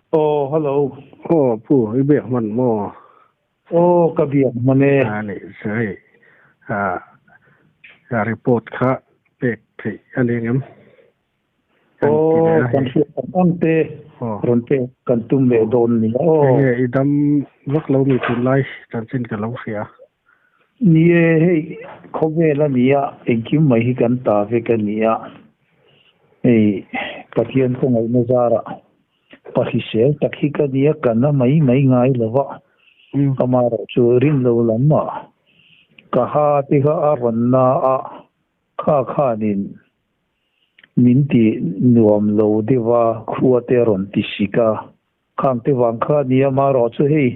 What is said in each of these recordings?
Aw, hello. Aw, pu, i biak hman maw? Aw, ka biak hman e. A nih chu hei, a report kha pek theih a ni ngem? Kan ti leh a hei. Kan hriat ang ang te rawn pek kan tum leh dawn nia aw. Enge i dam vak lo mi tunlai chanchin ka lo hria. Ni e, hei khawvel a nia, engkim mai hi kan ta vek a nia. Hei Pathian khawngaihna zarah pahrisel tak hi ka nia, ka na mai mai ngai lo va. Amaherawhchu rin lo lamah ka ha te kha a rawn na a, kha khanin min ti nuam lo deuh a, khua te a rawn ti sik a. Khang te vang kha nia amaherawhchu hei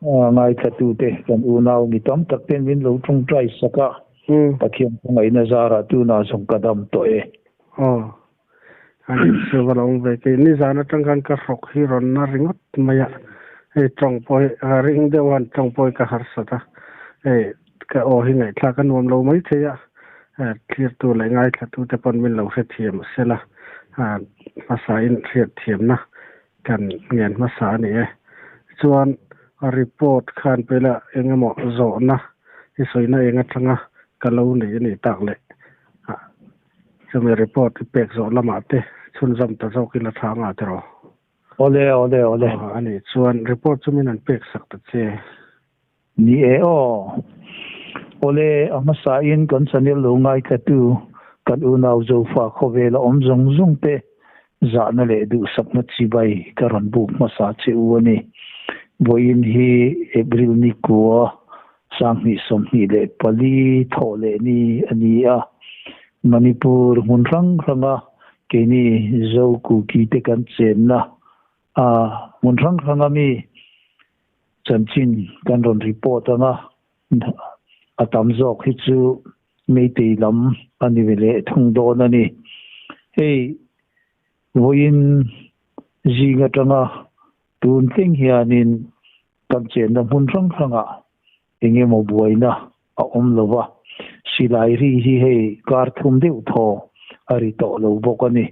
ngaithlatute kan unau mi tam tak ten min lo tawngtai sak a, Pathian khawngaihna zarah tunah zawng ka dam tawh e. Aw, a nih chu va lo awm ve kei. Nizan atang khan ka hrawk hi rawn na ringawt mai a, hei tawng pawh hi a ring deuh a, tawng pawh hi ka harsat a, hei ka aw hi ngaihthlak a nuam lo mai thei a, thlirtu leh ngaithlatute pawn min lo hrethiam sela, hmasain hriatthiamna kan ngen hmasa a ni e. Chuan report khan pela eng emaw zawhna i sawina eng atanga ka lo nei a nih tak leh chumi report i pek zawh lamah te chhunzawm ta zawk ila tha anga tiraw? Awle awle awle. A nih chuan report chu min han pek sak ta che. Ni e aw. Awle, a hmasain kan channel lo ngaithlatu kan unau Zofa khawvela awm zawng zawng te zahna leh duhsakna chibai ka rawn buk hmasa che u a ni. Vawiin hi April ni kua 2024 thawh leh ni a ni a. Manipur hmun hrang hranga keini Zo Kuki te kan chenna a hmun hrang hranga mi Chanchin kan rawn report ang a, a tam zawk hi chu Meitei lam a ni ve leh thung dawn a ni. Hei vawiin zing atanga tun thleng hianin kan chenna hmun hrang hrangah eng emaw buaina a awm lo va, silai ri hi hei kar thum deuh thaw a ri tawh lo bawk a ni.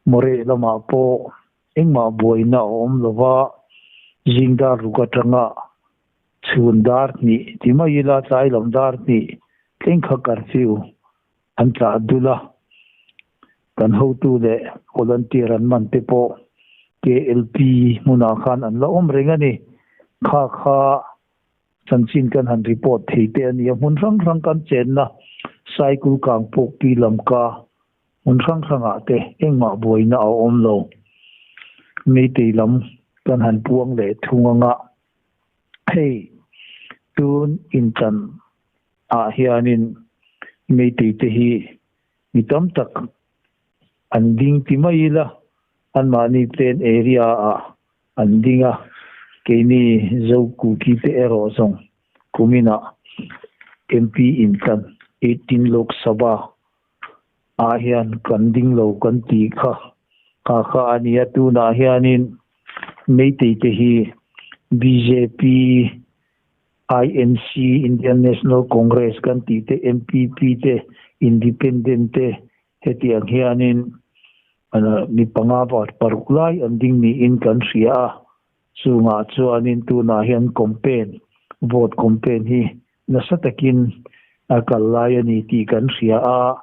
Moreh lamah pawh Engmah buaina a awm lo va, zing dar ruk atanga chhun dar hnih ti mai ila tlai lam dar hnih thleng kha curfew an tlah dul a, kan hotu leh volunteer an man te pawh KLP hmunah khan an la awm reng a ni. Kha kha chanchin kan han report thei te a ni a, hmun hrang hrang kan chenna cycle kang pawh pi lam ka Hmun hrang hrangah te engmah buaina a awm lo. Meitei lam kan han puang leh thung anga hei tun intan ah hianin meitei te hi mi tam tak an ding ti mai ila anmahni plain area ah an ding a, keini Zokuki te erawh zawng kuminah MP intan 18 Lok Sabha ah hian kan ding lo kan tih kha kha kha a ni a, tunah hianin Meitei te hi bjp, INC, Indian National Congress kan tih te, MPP te, Independent te hetiang hianin mi panga var paruk lai an ding niin kan hria a, chungah chuanin tunah hian campaign, vote campaign hi Nasa takin a kal lai a ni tih kan hria a,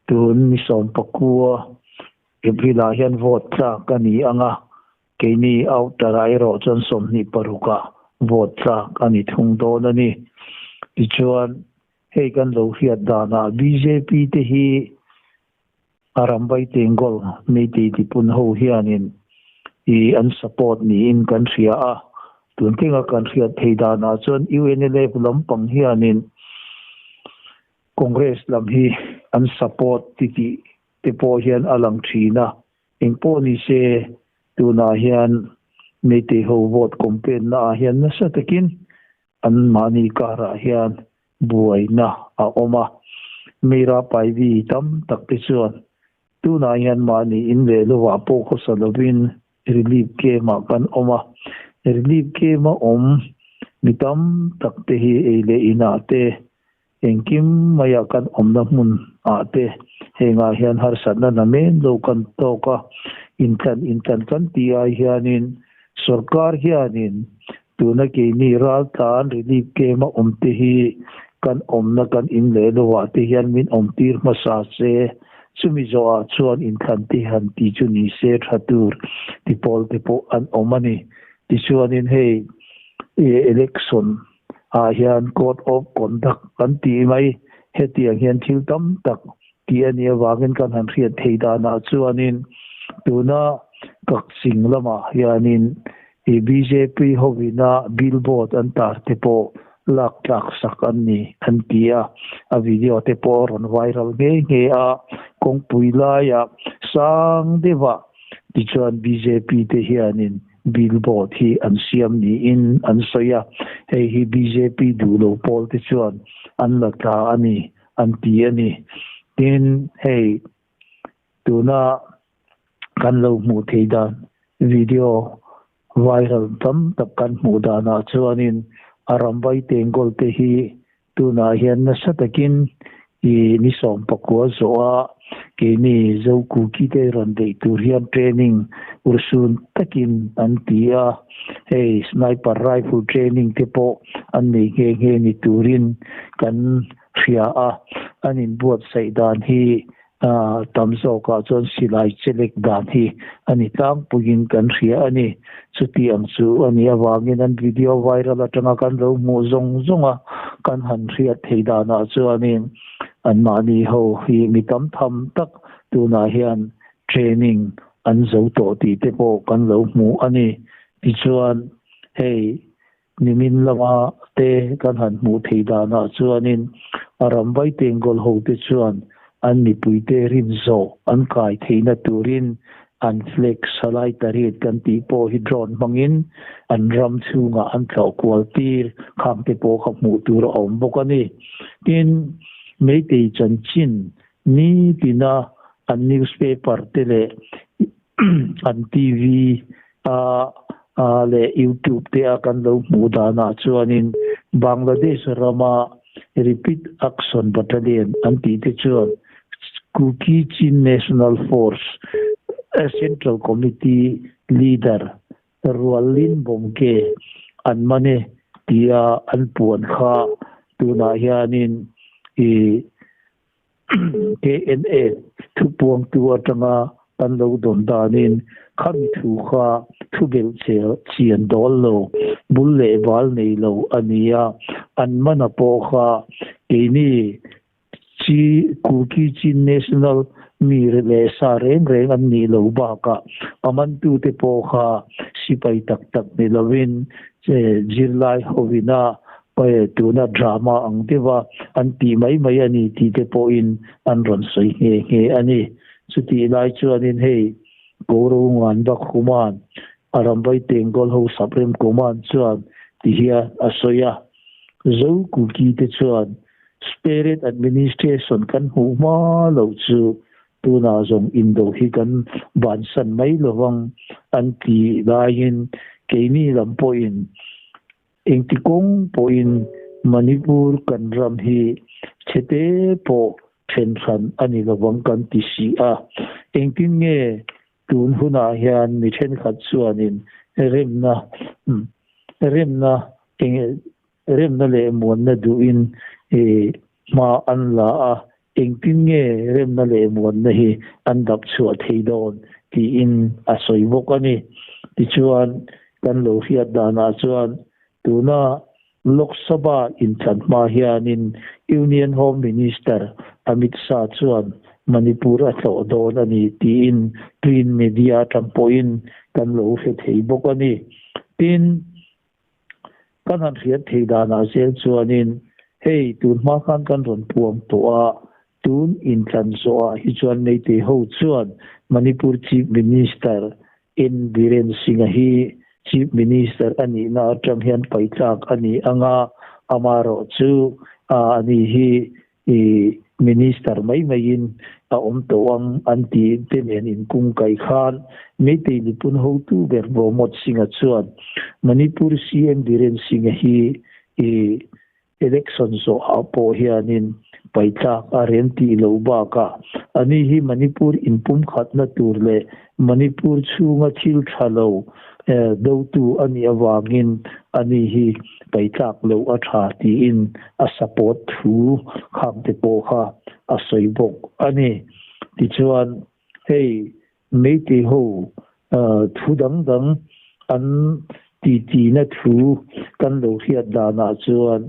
tun ni sawmpakua April-ah hian vote tlak a ni ang a, keini outer-ah erawh chuan 26-ah vote tlak a ni thung dawn a ni. Tichuan, hei kan lo hriat danah bjp te hi a rambai Tengol Meitei tipun ho hianin i an support niin kan hria a, tun tlenga kan hriat thei danah chuan UNLF lampang hianin Congress lam hi an support ti tih te pawh hian a lang thin a, engpawh ni se tunah hian Meitei ho vote campaign naah hian nasa takin an mahni karah hian buaina a awm a, Meira Paivi tam tak te chuan tunah hian mahni in leh lovah pawh khawsa lovin relief camp ah kan awm a, relief camp a awm mi tam tak te hi ei leh inah te engkim maiah kan awmna hmun ah te hengah hian harsatna namen lo kan tawk a, inthlan inthlan kan tih ai hianin sorkar hianin tuna keini raltlan relief camp a awm te hi kan awmna kan in leh lovah te hian min awm tir hmasa se, chumi zawhah chuan inthlan te han tih chu ni se tha tur ti pawl te pawh an awm a ni. Tichuanin hei election ah hian code of conduct kan tih mai hetiang hian thil tam tak tih a nih avangin kan han hriat theih danah chuanin tuna Kakching lamah hianin bjp hovina billboard an tar te pawh lak tlak sak an ni an ti a, a video te pawh a rawn viral nghe nghe a, kawngpui laiah sang deuhah tichuan bjp te hianin Billboard hi an siam niin an sawi a, hei hi bjp duh lo pawl te chuan an la tla a ni an ti a ni. Tin, hei tuna kan lo hmuh theih dan video viral tam tak kan hmuh danah chuanin a ramvai tengkawl te hi Tunah hian nasa takin i ni 19 zawha keini Zokuki te rawn beih tur hian training urhsun takin an ti a, hei sniper rifle training te pawh an nei nghe nghe ni turin kan hria a, an inbuatsaih dan hi Tam zawkah chuan silai chelek dan hi a ni tlangpuiin kan hria a ni. Chuti ang chu a nih avangin an video viral atanga kan lo hmuh zawng zawng a, kan han hriat thei danah chuanin anmahni ho hi mi tam tham tak tunah hian training an zo tawh tih te pawh kan lo hmu a ni. Tichuan hei Nimin lama te kan han hmuh theih danah chuanin a ram vai tengkawl hote chuan an mipuite rin zawh an kai theihna turin an flag salai tariat kan tih pawh hi drone hmangin an ram chhungah an tlawh kual tir khang te pawh kha hmuh tur a awm bawk a ni. Tin, Meitei chanchin nitina an newspaper te leh an TV a leh YouTube te a kan lo hmuh danah chuanin Bangladesh rama Rapid Action Battalion an tih te chuan Kuki Chin National Force Central Committee leader Rualin Bawmke an man e tia an puan kha tunah hianin i KNA thupuangtu atanga kan lo dawn danin khami thu kha thu belh chian dawl lo, bul leh val nei lo a ni a, an mana pawh kha keini Chi Kuki Chin National mi leh sa reng reng an nih lo bakah a mantute pawh kha sipai tak tak ni lovin zirlai hovina Tuna drama ang deuha an tih mai mai a ni tih te pawhin an rawn sawi nghe nghe a ni. Chutih lai chuanin hei Koro Nganbak Human a ramvai Tengkawl ho Supreme Command chuan ti hian a sawi a, Zo Kuki te chuan Spirit Administration kan hmuh hma loh chu tunah zawng indo hi kan bansan mai lovang an tih laiin keini lam pawhin Engti kawng pawhin Manipur kan ram hi chhete pawh then hran a ni lovang kan ti si a. Engtin nge tun hunah hian mi thenkhat chuanin remna remna remna leh muanna duhin hma an la a, engtin nge remna leh muanna hi an dap chhuah thei dawn tiin a sawi bawk a ni. Tichuan, kan lo hriat danah chuan tuna Lok Sabha inthlan hma hianin Union Home Minister Amit Shah chuan Manipur a tlawh dawn a ni tiin print media atang pawhin kan lo hre thei bawk a ni. Tin, Kan han hriat theih danah zel chuanin hei tun hma khan kan rawn puang tawh a, tun inthlan zawhah hi chuan Meitei ho chuan Manipur Chief Minister N Biren Singh-a hi Chief Minister a nihna atang hian paitlak a ni ang a, amaherawhchu ani hi I minister mai maiin a awm tawh ang an tih te nen inkung kai khan Meitei mipun hotu ber Promod Singh-a chuan Manipur CM Biren Singh-a hi i election zawhah pawh hianin Paitlak a rem tih loh bakah ani hi Manipur inpumkhatna tur leh Manipur chhunga thil tha lo dotu a nih avangin ani hi paitlak loh a tha tiin a support thu khang te pawh kha a sawi bawk a ni. Tichuan hei Meitei ho thu dang dang an titina thu kan lo hriat danah chuan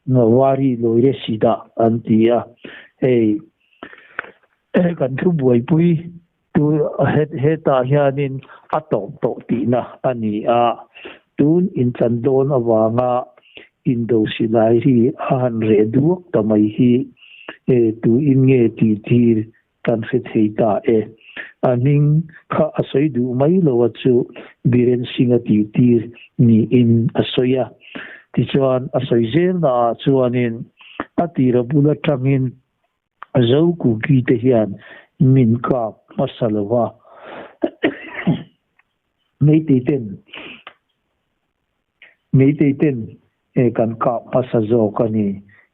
Wari Loire Sida an ti a, hei kan thu buaipui tu hetah hianin a tawp tawh tihna a ni a, tun intlan dawn avanga indo silai hi a han reh duak ta mai hi tuin nge tihtir Kan hre thei ta e. A hming kha a sawi duh mai lo a chu Biren Singh a tih tir niin a sawi a. Tichuan a sawi zelna ah chuanin a tira bul atangin Zo Kuki te hian min kap hmasa lo va, Meitei ten Meitei ten kan kap hmasa zawk a ni.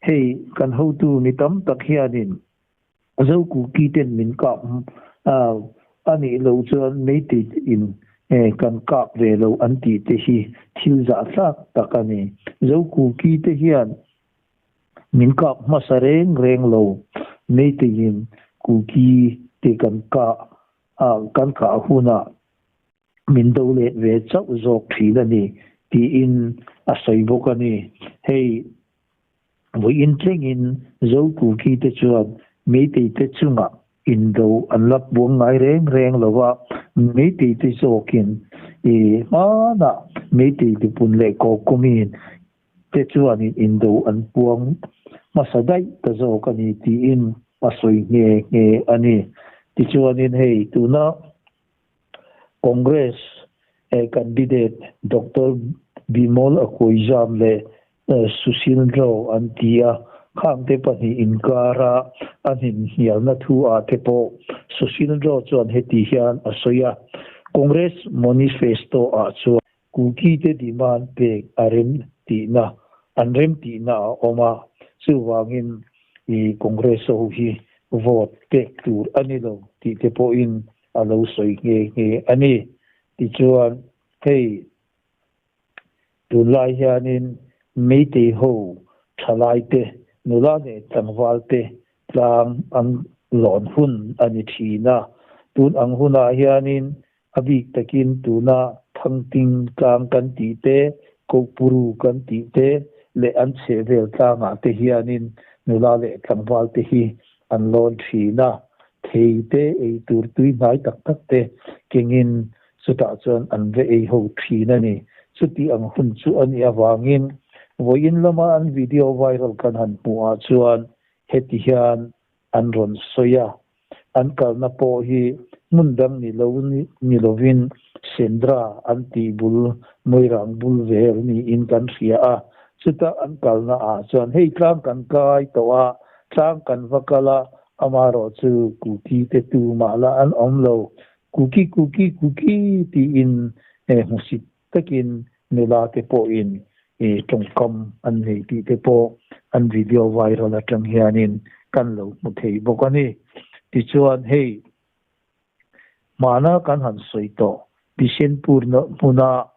Hei kan hotu mi tam tak hianin Zokuki ten min kap a nih loh chuan Meitei in kan kap ve lo an tih te hi thil zahthlak tak a ni. Zokuki te hian min kap hmasa reng reng lo, Meitei in Kuki te kan kah kan kah hunah min do let ve chauh zawk thin a ni tiin a sawi bawk a ni. Hei Vawiin tlengin Zokuki te chuan Meitei te chungah indo an la buang ngai reng reng lo va, Meitei te zawkin i hmanah Meitei tupun leh Kawkumin te chuanin indo an puang hmasa daih ta zawk a ni tiin a sawi nghe nghe a ni. Tichuanin hei tuna Congress candidate Doctor Bimol Akoijam leh Sushil Rao an ti a, khangte pahnih inkara a hninhnialna thu ah te pawh Sushil Rao chuan heti hian a sawi a, Congress manifesto ah chuan Kuki te demand pek a rem tihna an rem tihna a awm a, chuvangin Congress ho hi vote pek tur a ni lo tih te pawhin a lo sawi nghe nghe a ni. Tichuan, hei tunlai hianin Meitei ho thalai te, nula leh tlangval te tlang an lawn hun a ni thin a. Tun ang hunah hianin a bik takin tuna Thangting tlang kan tih te, Kohpuru kan tih te leh an chhehvel tlangah te hianin nula leh tlangval te hi an lawn thin a. Thei te ei tur tui hnai tak tak te kengin chutah chuan an va ei ho thin a ni. Chuti ang hun chu a nih avangin vawiin lama an video viral kan han hmuh ah chuan heti hian an rawn sawi a. An kalna pawh hi hmun dang ni lo ni lovin Sendra an tih bul Moirang bul vel niin kan hria a. Chuta an kalna ah chuan hei tlang kan kai tawh a, tlang kan va kal a, Amarawh chu Kuki te tu mah lah an awm lo. Kuki Kuki Kuki tiin hmusit takin nula te pawhin tawngkam an nei tih te pawh an video viral atang hianin kan lo hmu thei bawk a ni. Tichuan hei hmana kan han sawi tawh Bishenpur hmuna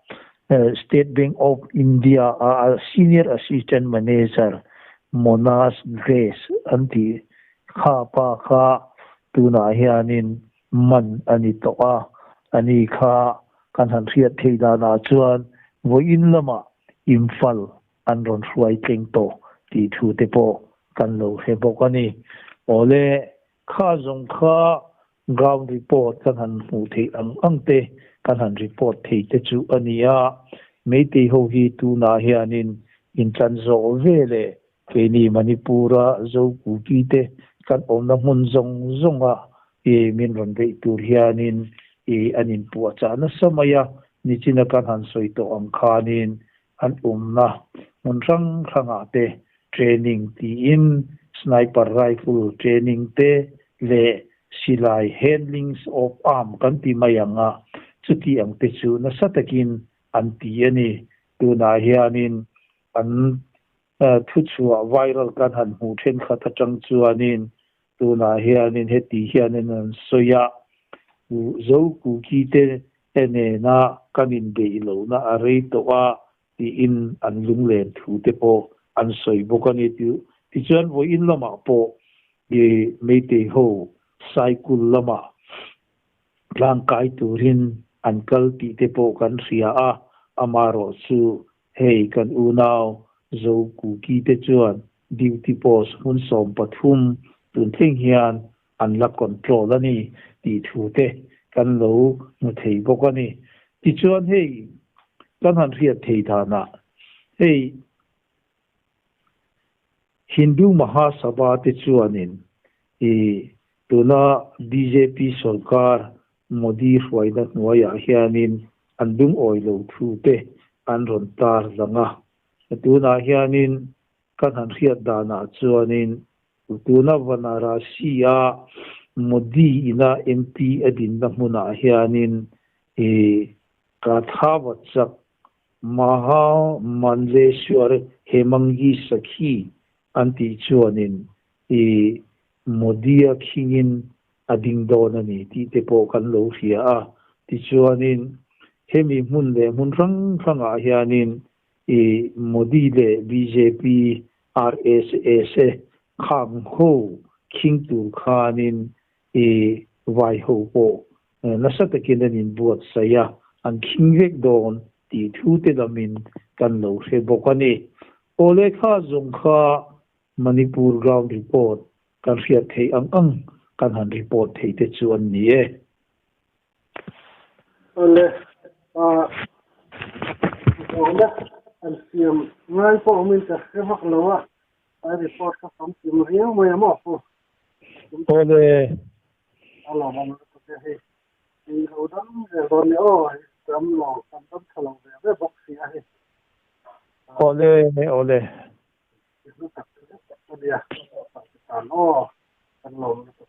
State Bank of India a Senior Assistant Manager Monas Grace an tih kha pa kha tunah hianin man a ni tawh a, ani kha kan han hriat theih danah chuan vawiin lamah Imphal an rawn hruai tleng tawh tih thu te pawh kan lo hre bawk a ni. Awle, kha zawng kha Ground report kan han hmuh theih ang ang te kan han report thei te chu a ni a, Meitei ho hi tunah hianin intlan zawh ve leh keini Manipur-a Zokuki te kan awmna hmun zawng zawnga i min rawn beih tur hianin i an inpuahchah nasa mai a, nichina kan han sawi tawh ang khanin an awmna hmun hrang hrangah te training tiin sniper rifle training te leh silai handlings of arm kan ti mai ang a, chuti ang te chu nasa takin an ti a ni. Tunah hianin an. Thuchhuah viral kan han hmuh thenkhat atang chuanin tunah hianin heti hianin an sawi a, Zo Kuki te nena kan inbeih lohna a rei tawh a tiin an lunglen thu te pawh an sawi bawk a ni. Tichuan vawiin lamah pawh Meitei ho Saikul lamah tlangkai turin an kal tih te pawh kan hria a, amaherawhchu Hei kan unau Zo Kuki te chuan duty post hmun 13 tun thleng hian an la control a ni tih thu te kan lo hmu thei bawk a ni. Tichuan hei kan han hriat thei danah hei Hindu Mahasabha te chuanin i tuna bjp sorkar Modi hruaina hnuaiah hianin an lungawi lo thu te an rawn tar lang a. Tunah hianin kan han hriat danah chuanin tuna Vanarasi-a Modi ina MP a dinna hmunah hianin i Kathavachak Maha Manleshwar Hemangi Sakhi an tih chuanin i Modi-a khingin a ding dawn a ni tih te pawh kan lo hria a. Tichuanin hemi hmun leh hmun hrang hrangah hianin i Modi leh bjp, RSS khang ho khing tur khanin i vai ho pawh nasa takin an inbuatsaih a, an khing vek dawn tih thu te lamin kan lo hre bawk a ni. Aw lehkha zawng kha Manipur ground report kan hriat theih ang ang kan han report thei te chu an ni e. Awle, zawhna an siam ngai pawh awmin ka hre vak lo a, a report kha famkim riau mai a maw pu? Awle. A lawmawm lutuk e hei. Ei lo dam zel dawn ni aw, hei dam lo, kan dam tha lo ve ve bawk si a hei. Awle, awle. Hlu tak tak a nia, Pakistan aw, kan lawm lutuk.